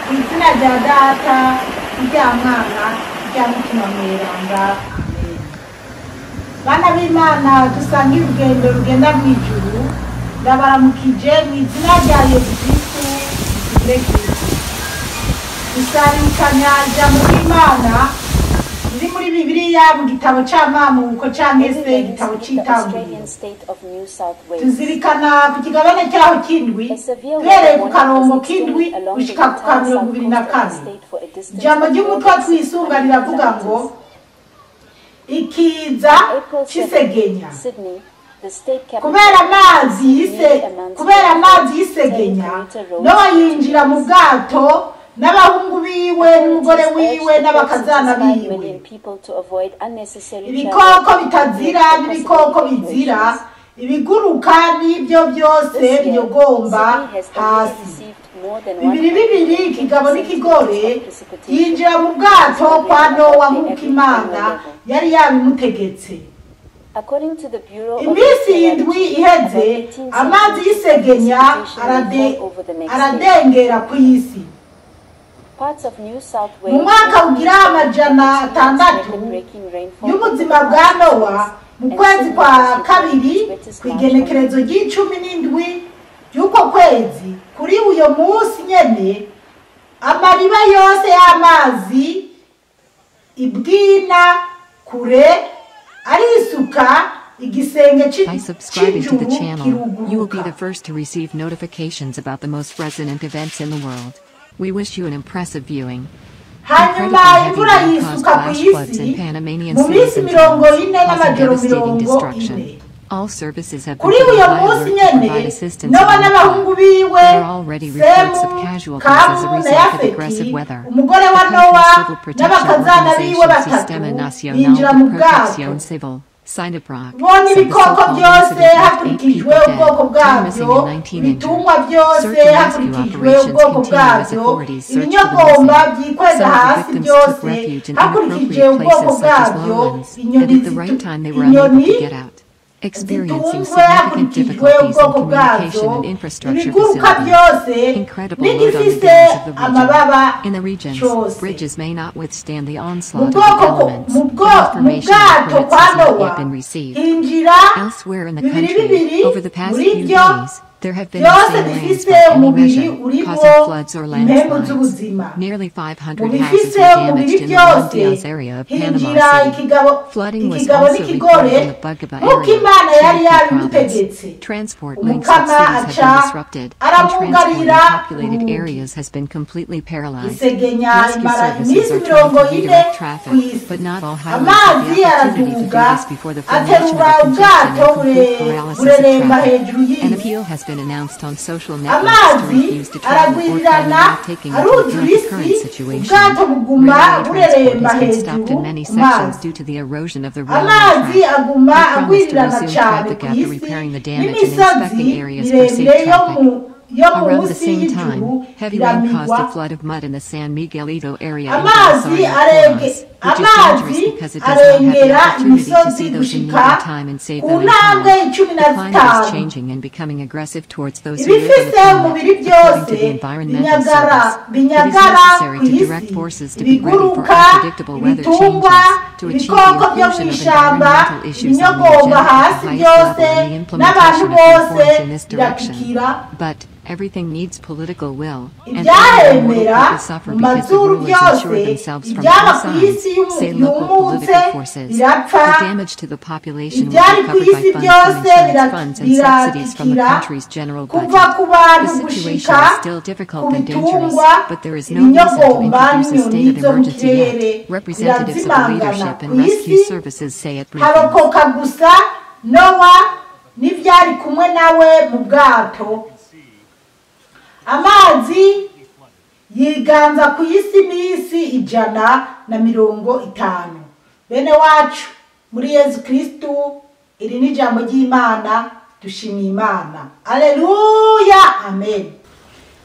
Mu izina rya Data, n'irya Mwana, n'irya Mutima Mweranda. Amen. Bana b'Imana dusangiye urugendo rugenda mu ijuru, ndabaramukije mu izina rya Yesu Kristu. Tugire Kristu dusabikanya ijambo ry'Imana riri muri Bibiliya mu gitabo c'Amamuko canke Heavy se rains igitabo hit the c'Itanguriro. Australian state of New South Wales. Tuzirikana ku kigabane cyaho cy'indwi, A severe duhereye weather ku warning karongo was k'indwi extended along the gushika ku ka entire mirongo south ibiri na coast of the kane. state for a distance Ijambo of more ry'umutwe than twisunga 600 riravuga ngo kilometers. ikiza On April 7, c'isegenya. Sydney, the state capital, Kubera amazi received yise nearly a month's kubera rainfall, amazi turning y'isegenya, commuter roads Nowa into yinjira mu lakes. bwato n'abahungu biwe n'umugore Authorities urged wiwe the n'abakazana 4.65 biwe, million people to avoid unnecessary travel ibikoko and bitazira make the n'ibikoko possible bizira, evacuations. ibiguruka n'ibyo byose This year, binyogomba Sydney has already hasi. received more than Bibiri bibiri, 120 ikigabo centimeters n'ikigore, of precipitation, yinjira mu which is bwato kwa already Nowa above the nk'uko average Imana annual level. yari yabimutegetse. According to the Bureau of Iminsi indwi Meteorology, iheze, about 18 amazi centimeters of y'isegenya precipitation will arade fall over the next day. aradengera ku isi. Parts of New South Mu Wales mwaka and ugira Queensland amajana experienced atandatu record-breaking rainfall over the y'ubuzima bwa past 6 Nowa, weeks, mu and kwezi Sydney kwa has recorded kabiri, its wettest ku March on igenekerezo record. ry'icumi n'indwi ry'uko kwezi, kuri uyo munsi nyene, amariba yose y'amazi ibwina kure arisuka, igisenge By subscribing to the c'ijuru channel, you will be kiruguruka. The first to receive notifications about the most resonant events in the world. We wish you an impressive viewing. Hanyuma Incredibly heavy imvura rain caused yisuka ku flash floods in isi Panamanian mu cities minsi and mirongo towns, ine causing n'amajoro devastating mirongo destruction. ine. All services have been Kuri put on uyo high munsi alert to nyene, provide assistance Nowa around the n'abahungu clock. biwe, There are already reports of Semu, casualties as a Kamu na result of Yafeti, aggressive weather. umugore The wa country's Nowa civil protection n'abakazana biwe organization batatu, Sistema Nacional binjira de mu bwato Protección Civil, SINAPROC, bo said the n'ibikoko so-called byose incident left 8 hakurikijwe people dead, ubwoko 10 missing bwabyo, and 19 injured. ibitungwa byose Search and rescue hakurikijwe operations ubwoko continue as bwabyo, authorities search for the ibinyogomba missing. byikwega Some of the hasi victims took byose refuge in hakurikije inappropriate ubwoko places such as bwabyo, lowlands, and inyoni at the right zitu- time they were unable inyoni to get out, experiencing zitunzwe significant hakurikijwe difficulties in ubwoko communication bwabyo, and infrastructure ibiguruka facilities. byose Incredible load on the n'igifise dams of the region. amababa In the regions, cyose. Bridges may not withstand the Mu onslaught of the bwoko elements. mu bwo mu Confirmation of bwato permits kwa has not Nowa yet been received. hinjira Elsewhere in the bibiri country, bibiri over the past muri few byo days, there have been byose insane rains bifise by any umubiri measure, urimo causing floods or impemu landslides. z'ubuzima. Nearly Mu 500 houses bifise were umubiri damaged in the Juan byose Diaz area of Panama hinjira City. ikigabo Flooding was ikigabo also n'ikigore reported in the Bugaba nk'uko area, Imana yari Chiriquí province. yabimutegetse. Transport links with Umukama cities have aca been disrupted, and transport in aramugarira populated urugi. Areas has been completely paralyzed. Isegenya Rescue imara services iminsi are trying mirongo to ine redirect ku traffic, isi. But not all highways have Amazi the opportunity to do araduga this before the formation of aterura a congestion ubwato and complete bure- paralysis of bureremba traffic. hejuru An y'isi. appeal has been announced on social networks to Amazi refuse to travel or travel aragwirirana without taking into aruzura account the current isi, situation. ubwato buguma Railway transport bureremba has been stopped hejuru in many ku sections mazi. Due to the erosion of the railway Amazi track. aguma They promise to agwirirana resume cyane traffic ku after isi repairing the damage and n'imisozi inspecting areas for safe miremire yo traffic. mu yo Around the munsi same y'ijuru time, heavy rain caused iramigwa. A flood of mud in the San Miguelito area in Amazi Belisario arenge Comas, which is dangerous amazi because it does not have the arengera opportunity to imisozi see those in need gushika in time and save ku them in ntambwe time. icumi The na climate is zitanu. Changing and becoming aggressive towards those who live in the Ibifise climate, umubiri according to byose the Environmental binyagara Service. It is binyagara necessary ku to isi, direct forces to be ready for ibiguruka, unpredictable weather ibitungwa, changes, to achieve the ibikoko byo mu inclusion of ishyamba, environmental issues on the ibinyogomba agenda at hasi the highest byose level and the n'abantu implementation of bose reforms in this direction. biratikira. But everything needs political will, and ordinary mortal Ibyahemera people suffer mu because the mazuru rulers byose, ensure themselves from ibyaba all ku sides, isi yumu- say local yumutse political forces. birapfa. The damage to the population will Ibyari be ku covered by isi funds from byose insurance bira- funds and subsidies from the biratikira country's general kuva budget. ku The bantu situation gushika is still ku difficult and dangerous, bitungwa, but there is no reason to ibinyogomba introduce a n'inyoni state of zo mu emergency kirere yet, representatives of the birazimangana leadership ku and rescue isi. Services say at briefings. Harokoka gusa Nowa n'ibyari kumwe nawe mu bwato. Amazi yiganza ku isi iminsi 150. Bene wacu muri Yezu Kristu, iri ni ijambo ry'Imana. Dushimiye Imana. Aleluya, amen.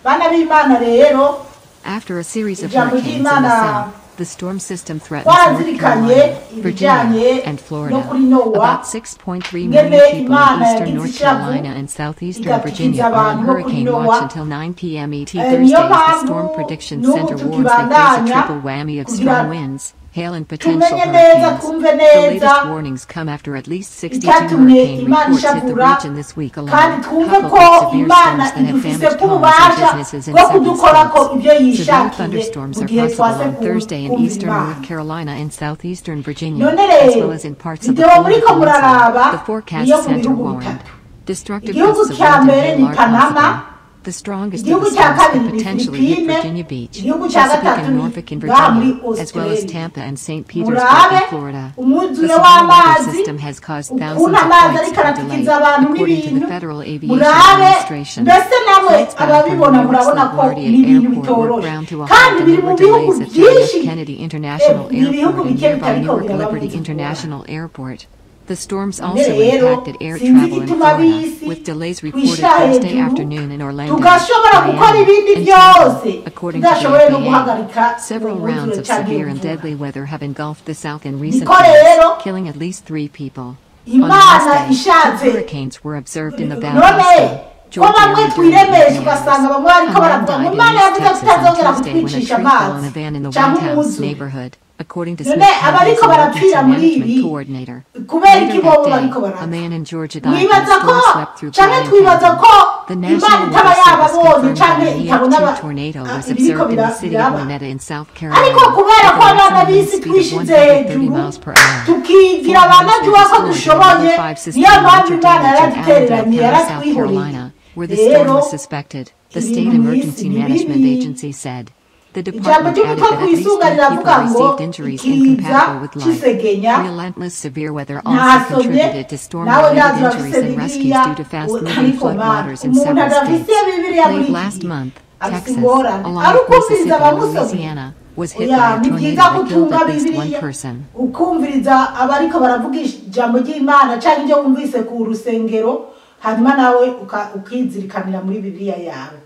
Bana b'Imana rero, After a series of ijambo hurricanes in the ry'Imana south, The storm system threatens North Twarazirikanye Carolina, ibijyanye Virginia, and no Florida. kuri Nowa, About 6.3 ingene million people in Imana eastern yagize North ishavu Carolina and southeastern igatikiza Virginia are on abantu bo kuri hurricane Nowa. watch until 9 p.m. ET Eh, Thursday niyo as the mpamvu Storm Prediction n'ubu Center warns they face a tukibandanya triple whammy of kugira strong winds, hail, and potential tumenye neza hurricanes. twumve The neza latest warnings come after at least 62 icyatumye hurricane Imana reports hit the ishavura, region this week alone, kandi twumve coupled ko with severe Imana storms that have idufise damaged ko homes and ububasha businesses in bwo several kudukorako states. ibyo Severe yishakiye thunderstorms mu are gihe possible twase on Thursday in kumva eastern Imana. North Carolina and southeastern Virginia, None as rero well as in parts of the videwo Florida muriko Peninsula. muraraba The forecast niyo mu center bihugu warned. bitatu. Destructive Igihugu gusts of cya wind and mbere hail ni are Panama, possible. The strongest of the igihugu cya storms could kabiri ni potentially hit Philippine, Virginia Beach, igihugu cya Chesapeake, gatatu and ni Norfolk in ngaha muri Virginia, as well as Australia. Tampa and St. Petersburg Murabe in Florida. The umwuzure severe weather w'amazi, system has caused thousands ukuntu of amazi flights ariko to be aratikiza delayed, abantu according to the n'ibintu. Federal Aviation Murabe Administration. mbese namwe Flights bound for ababibona New York's murabona ko LaGuardia ni ibintu Airport were bitoroshe, ground to a kandi halt and biri there mu were bihugu delays at John F. byinshi. Kennedy International Ni ibihugu Airport and bike nearby bitariko Newark biraba Liberty muri International Airport. The storms None also rero impacted air sinzi travel in igituma Florida, ab'isi with delays reported twishyira Thursday hejuru afternoon in Orlando, tugashobora gukora Miami, ibindi and Tampa, byose according to the tudashoboye no FAA. guhagarika Several uwo rounds mwuzure of cyangwa iyo severe and mvura. deadly weather have engulfed the South in recent Niko days, rero killing at least 3 people. On Imana Wednesday, 2 ishatse hurricanes were observed in the none Valdosta, ko Georgia bamwe area during twiremesha evening hours. ugasanga bamwe bariko A man baravuga ngo died in Imana East yavuze ko Texas on itazongera Tuesday when a kutwicisha tree fell on amazi a van in the cyangwa White House umwuzure. neighborhood, according to None Smith County's abariko barapfira emergency muri management ibi coordinator. kubera Later iki that bobo day, bariko a barapfa? man in Georgia died when a Mwibaza ko storm swept through canke Bryan twibaza County. ko The Imana National itaba Weather Service yababonye confirmed that canke an itabona EF2 tornado was ibiriko observed in the city of biraba. Monetta in South Ariko Carolina kubera with ko a abana maximum wind b'isi speed of twishize 130 hejuru miles per hour. tukigira 4 homes were abanajuwa ko destroyed and another dushoboye, 5 niyo sustained mpamvu major Imana damage in Allendale yaradutereranye County, South yaratwihoreye. Carolina, where the storm Rero was suspected, the state ibintu mw'isi emergency ni management bibi. agency said. The Ijambo department added ry'umutwe that at least twisunga 8 people riravuga ngo received injuries ikiza incompatible with life. c'isegenya. Relentless severe weather also Ntasomye contributed to nawe storm-related ndazi injuries urafise and rescues Bibiliya due to fast-moving ariko flood mana waters in umuntu several adafise states. Bibiliya muri Late iki last gihe month, afise Texas, ingorane along ari with ukumviriza Mississippi and abamusomye. Louisiana, was hit Oya, by a ni tornado byiza that killed gutunga at least one Bibiliya person. ukumviriza abariko baravuga ijambo ry'Imana cyangwa ibyo wumvise ku rusengero, hanyuma nawe ukizirikanira muri Bibiliya yawe.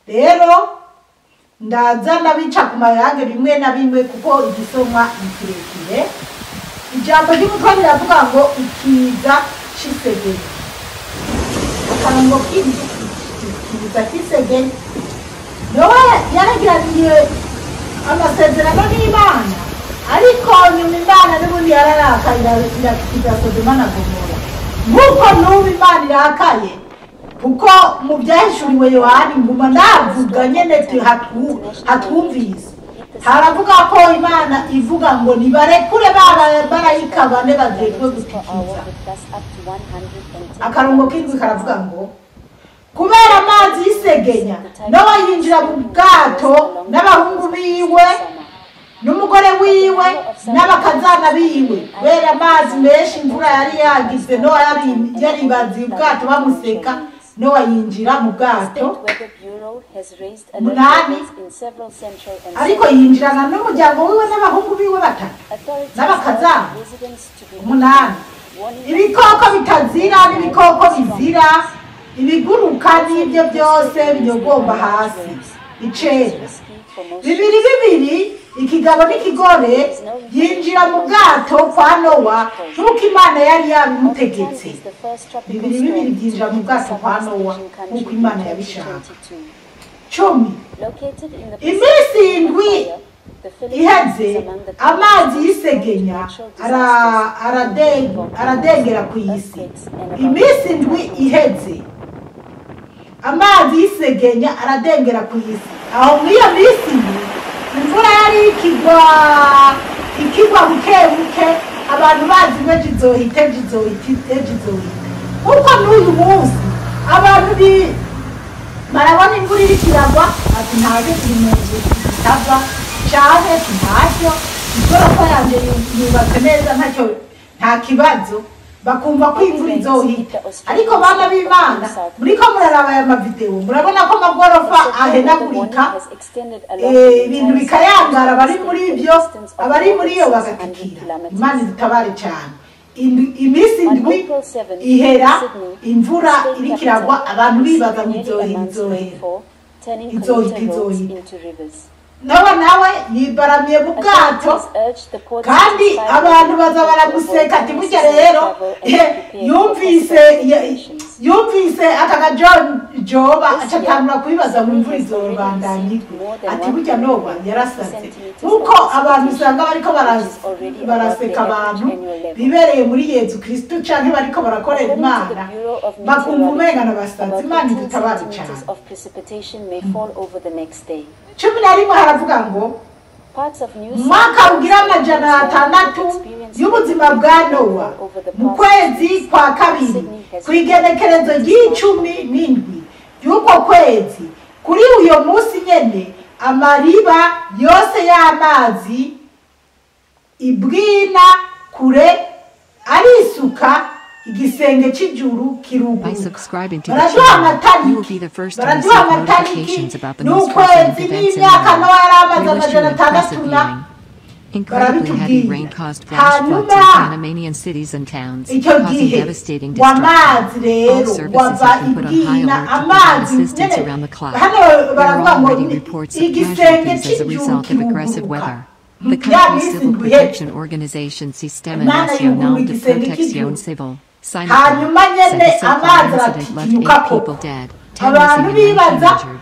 Rero ndaza ndabica ku mayange bimwe na bimwe kuko igisomwa ni kirekire. Ijambo ry'umutwe riravuga ngo ikiza c'isegenya, akarongo k'ikiza c'isegenya. Nowa yaragiraniye amasezerano n'Imana, ariko nyuma Imana n'ubundi yararakaye irakiza Sodoma na Gomora, nk'uko n'ubu Imana irakaye, kuko mu byahishuriwe Yohani nguma ndavuga nyene hatwumvise haravuga ko Imana ivuga ngo nibarekure ba bane bajejwe gutikiza. Akarongo k'indwi karavuga ngo kubera amazi y'isegenya Nowa yinjira mu bwato n'abahungu biwe n'umugore wiwe n'abakazana biwe, kubera amazi menshi imvura yari yagize. Nowa yaribaziye ubwato bamuseka, Nowa yinjira mu bwato. 8, ariko yinjirana n'umuryango wiwe n'abahungu biwe batatu n'abakazana 8. Ibikoko bitazira n'ibikoko bizira, ibiguruka n'ibyo byose binyogomba hasi. 9, bibiri bibiri, ikigabo n'ikigore yinjira mu bwato kwa Nowa nk'uko Imana yari yabimutegetse. Bibiri bibiri byinjira mu bwato kwa Nowa nk'uko Imana yabishaka. 10, iminsi 7 iheze amazi y'isegenya aradengera ku isi. Iminsi 7 iheze amazi y'isegenya aradengera ku isi. Aho muri iyo minsi 7 imvura yari ikigwa buke buke, abantu bazi ngo ejo izohita, ejo izohita, ejo izohita. Kuko n'uyu munsi abantu barabona imvura iriko iragwa ati ntabwo turi mu nzu itava canke ati ntacyo, igorofa yanje yubatse neza ntacyo, nta kibazo, bakumva ko imvura izohita. Ariko bana b'Imana muriko muraraba aya mavideo murabona ko amagorofa ahenagurika, ibintu bikayangara, abari muri ibyo abari muri iyo bagatikira. Imana idutabare cyane. Iminsi 7 ihera imvura iriko iragwa, abantu bibaza ngo izohera, izohera, izohita, izohita. Nowa nawe yibaramiye mu bwato, kandi abantu baza baramuseka ati burya rero yumvise aka kajoba aca atangura kubibaza ngo imvura izobandanya igwe, ati burya Nowa yarasaze. Nkuko abantu usanga bariko baraseka abantu bibereye muri Yezu Kristo canke bariko barakorera Imana, bakumva umenga n'abasazi. Imana idutabare cane. 11 haravuga ngo mwaka ugira 600 y'ubuzima bwa Nowa, mu kwezi kwa kabiri ku igenekerezo ry'icumi y'uko kwezi, kuri uyo munsi nyene amariba yose y'amazi ibwina kure arisuka, igisenge c'ijuru kiruguruka. Baraduha amatariki, baraduha amatariki n'ukwezi n'imyaka Nowa yari amaze 600 na Incredibly heavy rain caused flash floods in Panamanian cities and towns, causing devastating destruction. All services have been put on high alert to provide assistance around the clock. There are already reports of casualties as a result of aggressive weather. The country's civil protection organization Sistema Nacional de Protección Civil, SINAPRO, said the so-called incident left 8 people dead, 10 missing and 19 injured.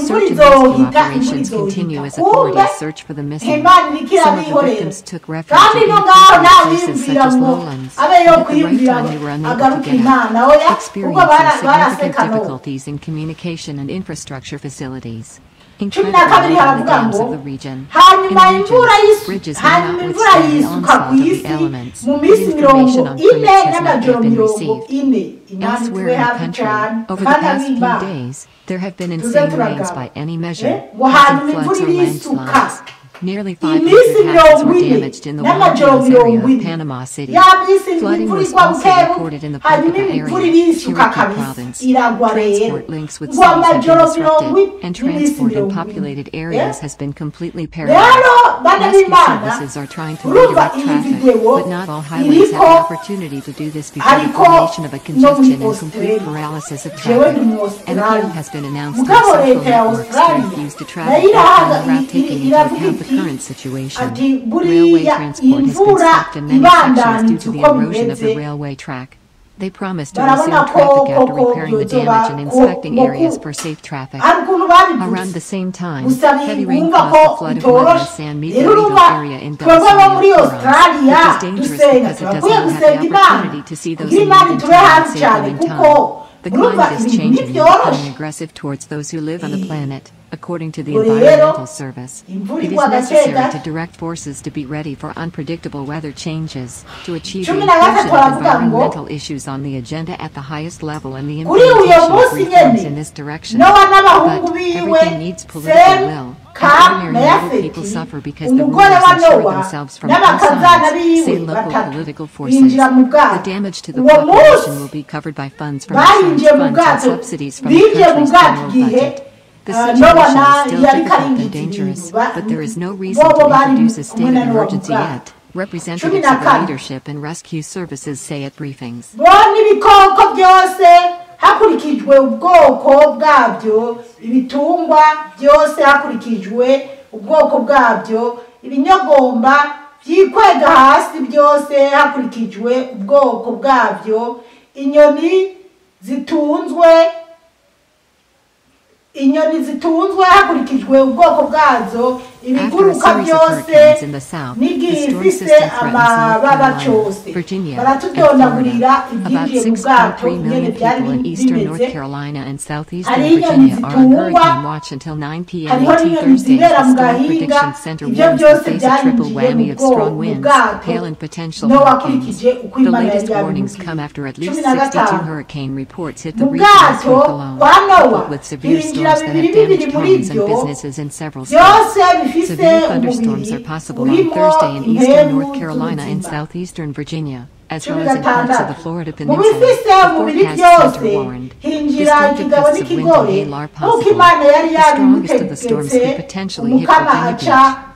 Search and rescue operations continue as authorities search for the missing. Some of the victims took refuge in places such as lowlands, but at the right time they were unable to get out, experiencing significant difficulties in communication and infrastructure facilities. Incredibly, the dams of the region. In the region, bridges may not withstand the onslaught of the elements, but information on permits has not yet been received. Elsewhere in the country, over the past few days, there have been insane rains by any measure, causing floods or landslides. Nearly 500 houses were damaged in the Guayaquil area of Panama City. Flooding was also reported in the Puerto area, Chiriquí province. Transport links with cities have been disrupted, and transport in populated areas has been completely paralyzed. Rescue services are trying to redirect traffic, but not all highways have the opportunity to do this before the formation of a congestion and complete paralysis of traffic. An appeal has been announced on social networks to refuse to travel on the route, taking into account the current situation. Railway transport has been stopped in many sections due to the erosion of the railway track. They promised to resume traffic after repairing the damage and inspecting areas for safe traffic. Around the same time, heavy rain caused a flood of mud in the San Miguelito area in Belisario Province, which is dangerous because it does not have the opportunity to see those in need in time and save them in time. The climate is changing and becoming aggressive towards those who live on the planet, according to the Environmental Service. It is necessary to direct forces to be ready for unpredictable weather changes, to achieve the inclusion of environmental issues on the agenda at the highest level and the implementation of reforms in this direction. But everything needs political will, and ordinary little people suffer because the rulers ensure themselves from all sides, say local political forces. The damage to the population will be covered by funds from insurance funds and subsidies from the country's general budget. The situation is still difficult and dangerous, but there is no reason to introduce a state of emergency yet, representatives of the leadership and rescue services say at briefings. Hakurikijwe ubwoko bwabyo, ibitungwa byose hakurikijwe ubwoko bwabyo, ibinyogomba byikwega hasi byose hakurikijwe ubwoko bwabyo, inyoni zitunzwe hakurikijwe ubwoko bwazo, ibiguruka byose n'igifise amababa cyose. Baratudondagurira ibyinjiye mu bwato nyene byari bimeze. Hari inyoni zitungwa, hariho n'inyoni zibera mu gahinga, ibyo byose byarinjiye mu bwato Nowa akurikije uko Imana yari yabimubwiye. 15. Mu bwato kwa Nowa hinjira bibiri bibiri muri byo byose bifise Severe thunderstorms are possible on Thursday in eastern North Carolina and southeastern Virginia, as well as in parts of the Florida Peninsula. The forecast center warned. Destructive gusts of wind and hail are possible. The strongest of the storms could potentially hit Virginia Beach,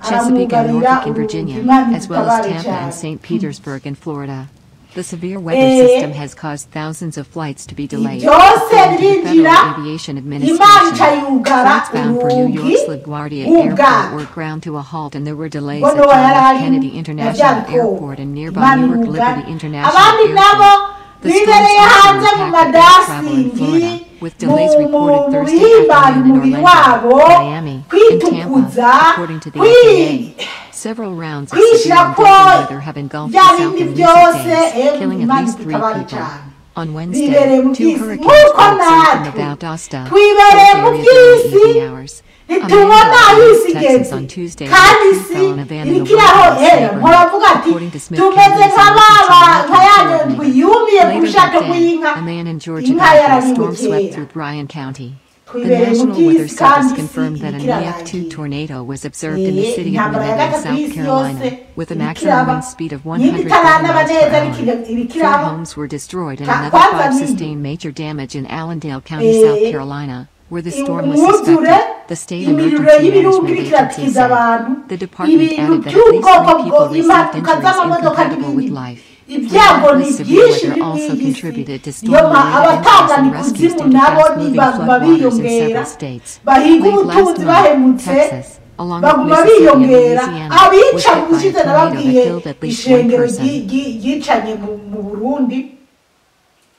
Chesapeake and Norfolk in Virginia, as well as Tampa and St. Petersburg in Florida. The severe weather system has caused thousands of flights to be delayed. Byose According to the Federal birinjira, Aviation Imana Administration, ica yugara flights bound for New urugi York's LaGuardia Airport rw'ubwato. were ground to a halt, and there were delays Ubwo at Nowa John yari F. arimo Kennedy na bya International bikoko, Airport and nearby Imana Newark irugara. Liberty International Abandi nabo Airport. The storms bibereye also hanze mu impacted air travel in madasingi, Florida, with delays mu reported mu Thursday bihimbana afternoon in umubiri Orlando, wabo, Miami, and Tampa, kwitukuza, according to the FAA. Several rounds of severe kwishyira and ko deadly weather have engulfed bya the South bindi in recent byose, days, emwe killing at Imana least 3 idutabare people. cyane. On Bibereye Wednesday, mu 2 by'isi hurricanes nk'uko were observed in the natwe Valdosta, twibereye Gulf mu area during the by'isi, evening hours. A man ntitubona died aho in isi Texas igeze, on Tuesday kandi when a isi tree fell on a van in the iriko iraho White House hera. Muravuga neighborhood, ati according to Smith tumeze County's nka emergency baba nka ya management nyondwi coordinator. yumiye ku Later rushato that day, rw'inka, a man in Georgia inka died when a yarariwe storm swept kera. through Bryan County. The Twibereye mu National Weather by'isi kandi Service isi confirmed that an iriko EF2 irarangira. tornado was observed in the city of Intambara ya Monette in gatatu South y'isi Carolina, yose with a iriko maximum iraba, wind speed of nimba 130 itaranaba miles neza per ariko hour. iriko 4 iraba. homes were destroyed and another Kwanza 5 n'iyo sustained major damage in Allendale County, South Carolina, where the storm was umwuzure, suspected, the state imiriro emergency y'ibirunga management iriko agency iratikiza said. abantu, The department ibintu added that at least by'ubwoko 3 people bwo received impanuka injuries z'amamodoka incompatible with n'ibindi life. Ibyago ni Relentless severe byinshi weather biri mu also iyi si. contributed to Niyo ma storm-related injuries abatangana and rescues ikuzimu due to nabo fast-moving ntibaguma floodwaters in biyongera, several states. bahiga Late last ubutunzi month, bahemutse, Texas, along with baguma Mississippi and biyongera. Louisiana, was Abica hit by a ubushize tornado that nababwiye killed at least 1 ishengero person. ryicanye mu Burundi,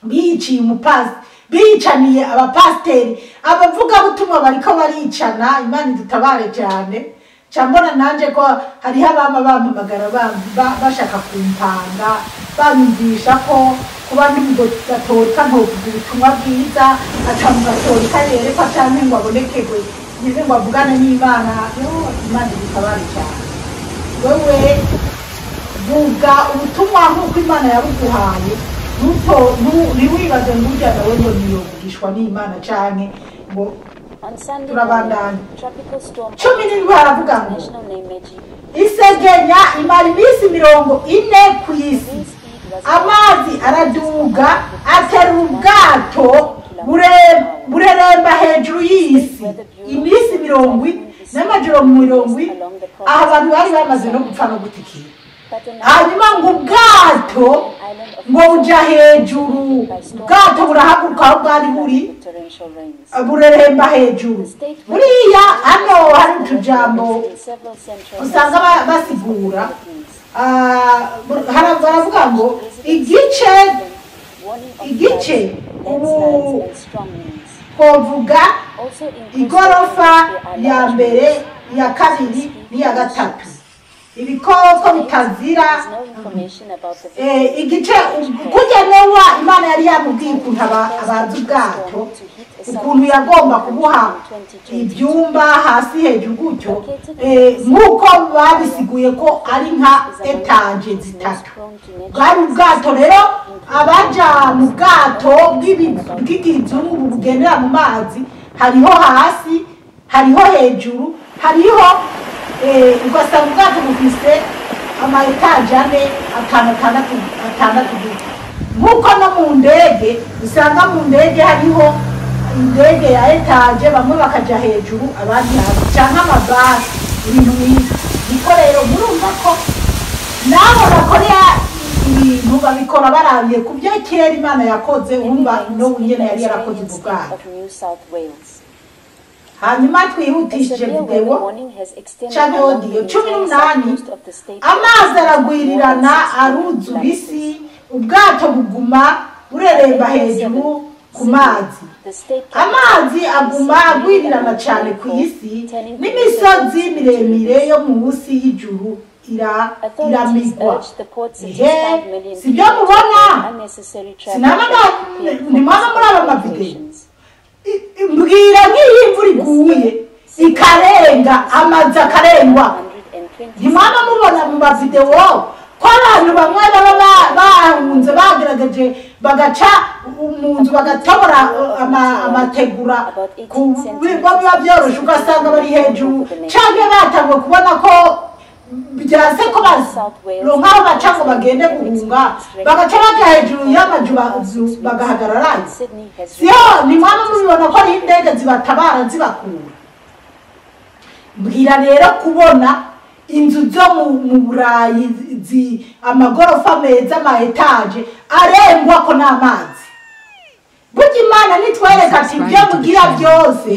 biyiciye umupasi, biyicaniye abapasiteri, abavugabutumwa bariko baricana. Imana idutabare cyane. Nca mbona nanje ko hariho abama bampamagara bashaka kumpanga, banyumvisha ko kuba ndi mu gatolika ntovuga ubutumwa bwiza, aca mu gatolika yerekwa canke ngo abonekerwe nyine ngo avugane n'Imana. Yo, Imana idutabare cyane. Wewe vuga ubutumwa nk'uko Imana yabuguhaye, ntiwibaze ngo urya nawe ngo niyovugishwa n'Imana canke ngo. On Sunday Turabandanya. morning, tropical storm 17 haravuga ngo national name Meji, isegenya imara iminsi 40 ku isi, wind speed was amazi araduga atera ubwato bureremba hejuru y'isi iminsi 40 n'amajoro 40. Aha abantu bari bamaze no gupfa no gutikira. But on Hanyuma ngo ubwato island of ngo buja hejuru, ubwato burahaguruka aho bwari buri, with torrential rains. Bureremba hejuru. Buriya hano hari utujambo In several central usanga basigura. Baravuga ngo igice warning of igice floods, ubu landslides and strong winds. twovuga Also in coastal igorofa areas, there are ya large mbere, waves, iya kabiri n'iya gatatu, ibikoko bitazira. There is no information about the Igice kurya Nowa Imana yari yamubwiye ukuntu abaza ubwato, ukuntu yagomba kubuha ibyumba hasi hejuru gutyo, nk'uko babisiguye ko ari nka etaje zitatu bwari ubwato. Rero abaja mu bwato bw'igizungu bugendera mu mazi, hariho hasi, hariho hejuru, hariho ugasanga ubwato bufise ama etaje ane, atanu, atandatu, atandatu gutyo, nk'uko no mu ndege usanga mu ndege hariho indege ya etaje, bamwe bakaja hejuru abandi hasi, canke amabasi, ibintu nk'ibyo. Niko rero murumva ko nabo bakora ibintu babikora barabiye ku byo kera Imana yakoze. Urumva n'ubu nyene yari yarakoze ubwo bwato. of New South Wales. Hanyuma A twihutishije severe weather videwo warning has extended canke along audio. the cumi entire south n'umunani coast of the state Amazi to more than aragwirirana, 6 aruzura kilometers. isi, ubwato buguma bureremba hejuru ku mazi. The state Amazi aguma agwirirana cyane ku isi, n'imisozi miremire yo munsi y'ijuru Authorities iramigwa. urged the port city's Ehe, 5 million si byo people to mubona? avoid unnecessary travel Sinaba and prepare for ntimwaba muri aba possible mavideo? evacuations. Mbwira nk'iyo imvura iguye ikarenga, amazu akarengwa, ntimwaba mubona mu mavidewo ko abantu bamwe baba bahunze, bagerageje bagaca mu nzu, bagatobora amategura biba byoroshe, ugasanga bari hejuru, canke batanguye kubona ko byase ko baronka aho baca ngo bagende guhunga, bagaca baja hejuru y'amazu bagahagararayo? Sydney has Siyo nimwaba mubibona ko ari indege zibatabara zibakura? Mbwira rero kubona Inzu zo mu Burayi, amagorofa meza, ama étages arengwako n'amazi. Burya Imana nitwereka ati ibyo mugira byose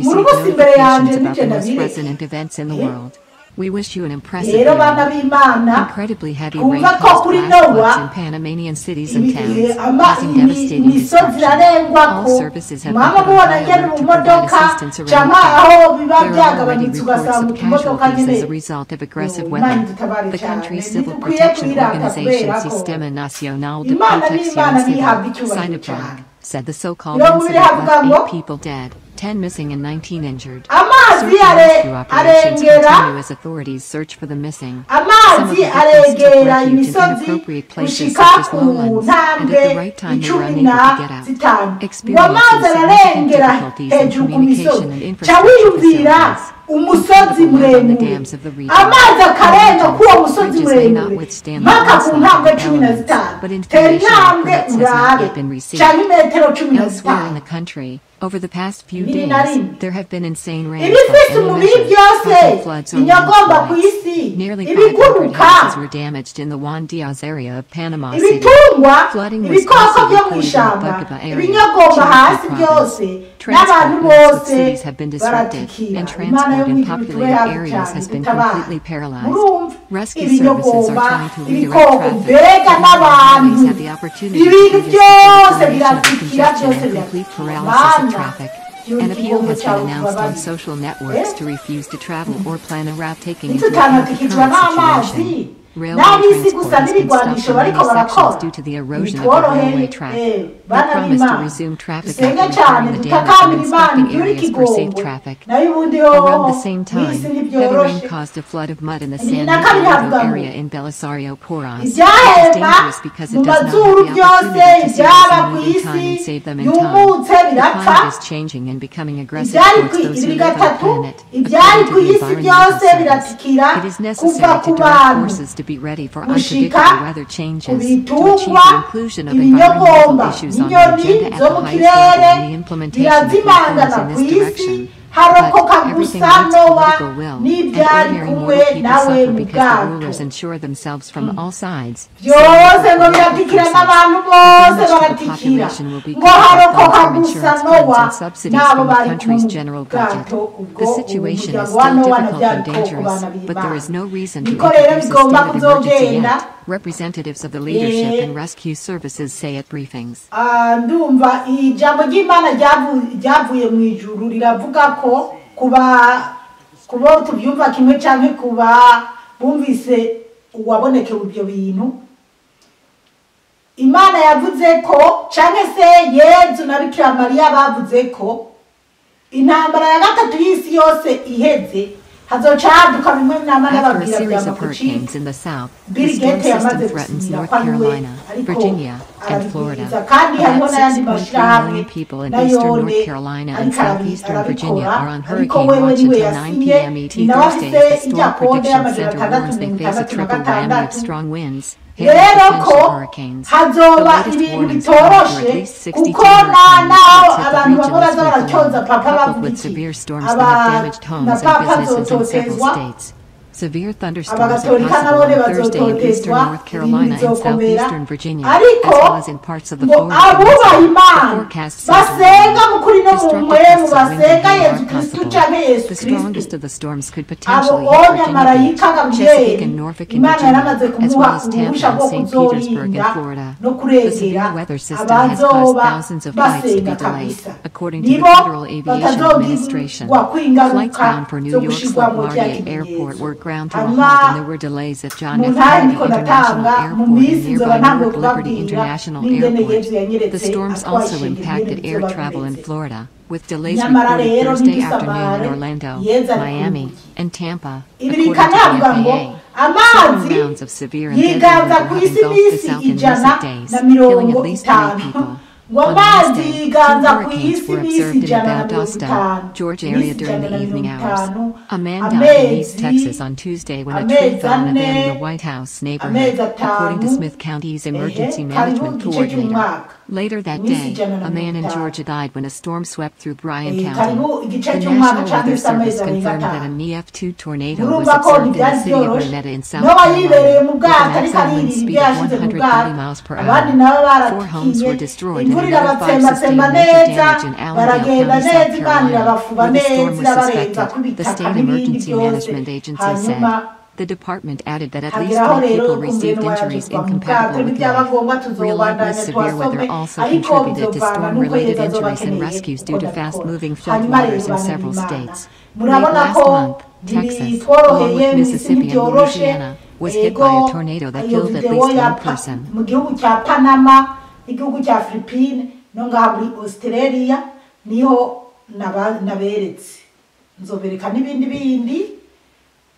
murubusa imbere yanjye, nije ndabireke. We wish you an impressive Rero bana b'Imana, Incredibly heavy rain twumva ko caused kuri flash Nowa floods in Panamanian cities and towns, causing devastating imisozi destruction. irarengwako. All services have been Mwaba put on mubona high ngene alert mu to provide modoka assistance around canke the clock. aho biba There are already byagabanutse, reports ugasanga of utumodoka casualties nyene. as a result of aggressive Imana weather. idutabare The cyane. country's civil Ntidukwiye protection kuyirata organization kubera ko Sistema Nacional de Imana Protección n'Imana Civil, ntihabwa icyubahiro SINAPROC, cyane. said the so-called 20 incident havuga left ngo 8 people dead, 10 missing and 19 injured. Amazi Search and rescue operations arengera continue as authorities search for the missing. Some of amazi the victims took aregera refuge in imisozi inappropriate places gushika such as ku lowlands, and ntambwe at the right time they were icumi unable na to get out. zitanu. Ngo Experiencing amazi significant ararengera difficulties in hejuru ku misozi. communication and Ca infrastructure wiyumvira facilities. umusozi Incredible load on the muremure, dams of the region. amazi akarenga Mountains, k'uwo musozi bridges may not muremure withstand the mpaka ku onslaught ntambwe of the cumi na elements, zitanu. but Tera information on intambwe permits has not urabe yet been received. canke imetero cumi na Elsewhere in zitanu. the country, over the past few Bibiri na days, rimwe. there have been insane rains by Ibifise any umubiri measure, byose, causing floods or inyagomba ku landslides. isi, Nearly 500 ibiguruka, houses were damaged in the Juan Diaz area of Panama City. ibitungwa, Flooding was ibikoko also byo mu reported in the ishyamba, Bugaba area, ibinyagomba Chiriquí hasi province. byose n'abantu Transport links with bose cities have been disrupted, baratikira. and Imana yo transport mu in ijuru tube populated hafi areas cyane, has been dutabare. completely paralyzed. Murumva Rescue services are ibinyogomba, trying to redirect ibikoko, traffic. mbega But n'abantu, highways have the opportunity to ibintu do this before the byose formation of biratikira, congestion byose and complete biratikira. paralysis of Mana, traffic. gira An appeal ikigongo has been cyawe announced on tubabarire. social networks Eh? to refuse to travel or plan a route taking into account the Ntitutanatikizwa current n'amazi situation. Railway n'ab'isi transport gusa has been stopped n'ibigwanisho on bariko many sections barakora. due to the erosion of the railway Ntitworoheye. track. Eh, They bana promise to b'Imana, resume traffic dusenge after cyane, repairing the damage and dutakambira Imana inspecting ibyure areas for safe ikigongwe. traffic. Nayo ubundi hoho Around the same mw'isi time, heavy rain ntibyoroshe. caused a flood of mud in the Bibiri San na kabiri Miguelito havuga ngo area in Belisario Porras, which is ibyahema dangerous because mu it does not mazuru have the byose, opportunity to see ibyaba those ku who move in time and isi save them in time. yumutse The birapfa. climate is changing and becoming aggressive Ibyari towards ku those who ibiri live on the gatatu, planet, ibyari according ku to the isi Environmental byose Service. biratikira It is kuva necessary ku to direct bantu forces to be ready for gushika unpredictable weather ku changes, to achieve bitungwa, the inclusion of environmental ibinyogomba, issues on the n'inyoni agenda at zo the mu highest level kirere and the implementation of reforms birazimangana in ku this isi. direction. Harokoka But everything gusa needs Nowa political will, and n'ibyari ordinary kumwe mortal people nawe suffer mu because the bwato. rulers ensure themselves from all sides, Byose saying ngo that for biratikira political n'abantu purposes. The bose damage to the baratikira. population will be Ngo covered by funds harokoka from gusa insurance funds Nowa and subsidies n'abo from the bari kumwe country's mu general budget. bwato. Ubwo The situation is umuryango wa still Nowa na difficult bya and bikoko, dangerous, bana but there is b'Imana, no reason to niko rero introduce a bigomba state of emergency kuzogenda. yet, representatives of the leadership Eh, and rescue services say at briefings. Ah, ndumva ijambo ry'Imana ryavuye mu ijuru riravuga ko kuba kuba tubyumva kimwe cyangwa kuba bumvise uwabonekewe ibyo bintu Imana yavuze ko, cyangwa se Yezu na Bikira Mariya bavuze ko intambara ya gatatu y'isi yose iheze hazoca haduka bimwe nama After a n'ababwira bya series of makucika. hurricanes in the south, the Bill storm Gates system yamaze threatens gusinyira North ko ari we, Carolina, ariko Virginia, and Florida. arabigwiza kandi hariho About n'ayandi 6.3 mashyirahamwe million people in eastern North nayone Carolina and ariko southeastern Virginia arabikora. are on Ariko hurricane wewe watch niwe until 9 yasinye, p.m. ET ni nawe Thursday afise as the irya Storm kode Prediction y'amajana Center atandatu warns they mirongo face a itandatu na triple whammy of gatandatu. strong winds, hail, and Rero potential ko hurricanes. The hazoba latest ibintu warnings come after at bitoroshe, least 62 kuko na hurricane naho reports hit the abantu region bamwe this baza week baracyoza alone, papa coupled bavuga with iki severe storms that have aba damaged na homes and papa businesses in several azototezwa, states. Severe thunderstorms are abagatolika possible nabone on Thursday in eastern bazototezwa, North ibintu Carolina and bizokomera. southeastern Virginia, as Ariko well as in parts of the ngo Florida abubaha Peninsula. The Imana, forecast center basenga warned mu kuri no mu destructive mpwemu, gusts of wind and basenga hail Yezu are Kristu possible. canke Yesu The Kristu, strongest of the storms could abo potentially hit onya Virginia Beach, marayika Chesapeake, Gaburiyeli and Norfolk in Imana Virginia, yaramaze as kumuha well as Tampa uruhusha and rwo St. Petersburg in kuzorinda Florida. no The kurengera severe weather system has caused abazoba thousands of flights to be basenga delayed, kabisa. according to the Nibo Federal Aviation Administration. batazogirwa Flights kwingaruka bound for New zo York's gushirwamo kiriya LaGuardia Airport kimenyetso. were ground to a Hanyuma halt, and there were delays at John mu F. ntahe Kennedy ndiko International ndatanga mu Airport and minsi nzoba nearby ntanguye Newark Liberty kubabwira International n'ingene Airport. Yezu The yanyeretse storms atwaye also ishengero ingene impacted air bizoba travel in bimeze. Florida, with delays Nyamara reported rero Thursday afternoon in ntidusamare, Orlando, Yezu ari ku Miami, rugi. and Tampa, Ibiri according to kane the havuga ngo FAA. Several amazi rounds of severe and deadly yiganza weather ku have isi engulfed the iminsi South in ijana recent days, na killing at mirongo least 3 itanu. people. Ngo On amazi Wednesday, 2 yiganza ku hurricanes isi were iminsi observed in the ijana na mirongo Valdosta, itanu, Georgia iminsi area during ijana the na evening mirongo hours. itanu, A man died in East amezi Texas on Tuesday when a tree amezi fell on a van in ane, the White House neighborhood, amezi according to atanu, Smith County's ehe emergency kariho management igice coordinator. cy'umwaka. Later that Iminsi day, ijana na a man mirongo in itanu. Georgia died when a storm swept through Bryan County. Karibu igice The cy'umwaka National cyangwa Weather se amezi Service arenga confirmed that atanu. an EF2 tornado was Murumva ko observed in the ntibyari city of byoroshe. Renetta in South Nowa yibereye Carolina, mu with bwato a ariko maximum wind aririra speed ibyo of yashize mu 130 bwato, miles per abandi hour. nabo 4 homes were baratikiye, destroyed and imvura another 5 sustained irabatsembatsemba major neza, damage in Allendale baragenda County, South neza, Imana Carolina, irabafuba where the storm neza, was irabarenza suspected, the kubitaka State n'ibindi Emergency byose. Management Agency said. Hanyuma The department added that at least hageraho 3 rero people kumbe received Nowa yaje injuries kuva mu bwato, incompatible with ntibyaba life. ngombwa Reliably tuzobandanya severe weather tuhasome, also ariko contributed to bizovana n'uko storm-related Yezu azoba injuries and akeneye rescues uko due to ndabikora. fast-moving flood Hanyuma rero waters in bana several b'Imana, states. Late murabona last ko month, Texas, along ntibitworoheye, with mu isi Mississippi and ntibyoroshe. Louisiana, was hit Ego by a tornado that iyo killed at videwo least ya one person. Mu gihugu cya Panama, igihugu cya Philippine, no ngaha muri Australia niho naberetse, nzobereka n'ibindi bindi.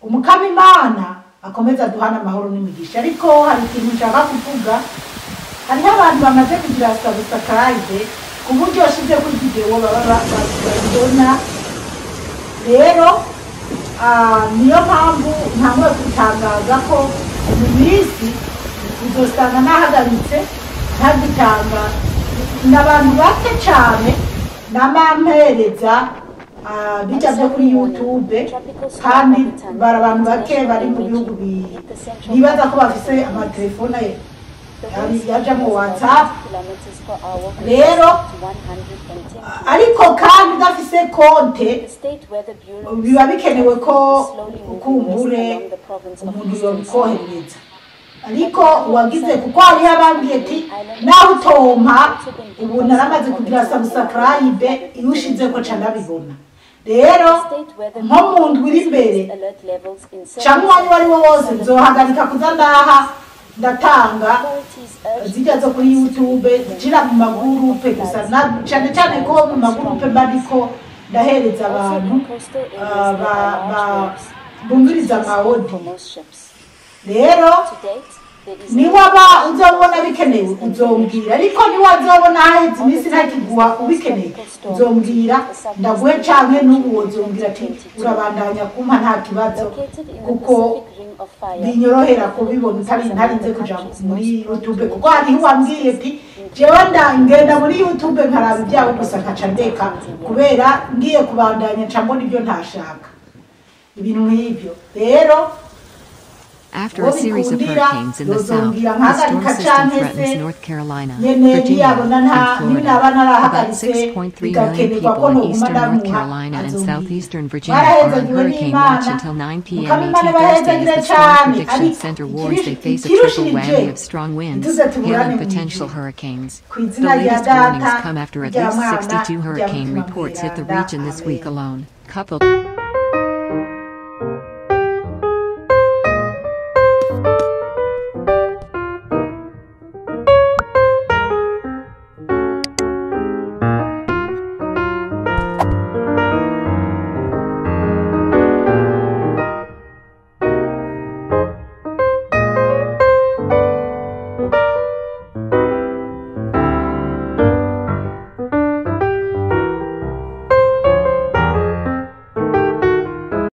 Umukama Imana akomeza aduhana amahoro n'imigisha. Ariko hari ikintu nshaka kuvuga, hariho abantu bamaze kugira subscribe ku buryo washize kuri videwo baba babibona. Rero niyo mpamvu ntanguye gutangaza ko mu minsi uzosanga nahagaritse ntagitanga, n'abantu bake cyane namampereza bijya byo kuri YouTube, kandi bari abantu bake bari mu bihugu bibaza ko bafise amatelefone yaja mu WhatsApp. Rero ariko kandi udafise konte, biba bikenewe ko ukumbure umuntu yobikohereza, ariko uwagize, kuko hariho abambwiye ati nawe utompa, ubu naramaze kugira subscribe, iyo ushizeko ca ndabibona. Rero nko mu ndwi iri imbere canke umwanya uwo ari wo wose, nzohagarika kuza ndaha ndatanga zijya zo kuri YouTube, nshira mu magurupe gusa, cane cane ko mu magurupe mba ndiko ndahereza abantu bumviriza ama audio. Rero niwaba uzobona bikenewe uzombwira, ariko niwazobona haheze iminsi ntakiguha ubikeneye, uzombwira ndaguhe, canke n'ubu wozombwira ati urabandanya kumpa nta kibazo, kuko binyorohera kubibona utari ntarinze kuja muri YouTube. Kuko hariho uwambwiye ati jewe ngenda muri YouTube nkaraba ibyawe gusa nkaca ndeka, kubera ngiye kubandanya nca mbona ibyo ntashaka, ibintu nk'ibyo. Rero After a series of hurricanes in the south, the storm system threatens North Carolina, Virginia, and Florida. About 6.3 million people in eastern North Carolina and southeastern Virginia are on hurricane watch until 9 p.m. ET Thursday as the Storm Prediction Center warns they face a triple whammy of strong winds, hail and potential hurricanes. The latest warnings come after at least 62 hurricane reports hit the region this week alone, coupled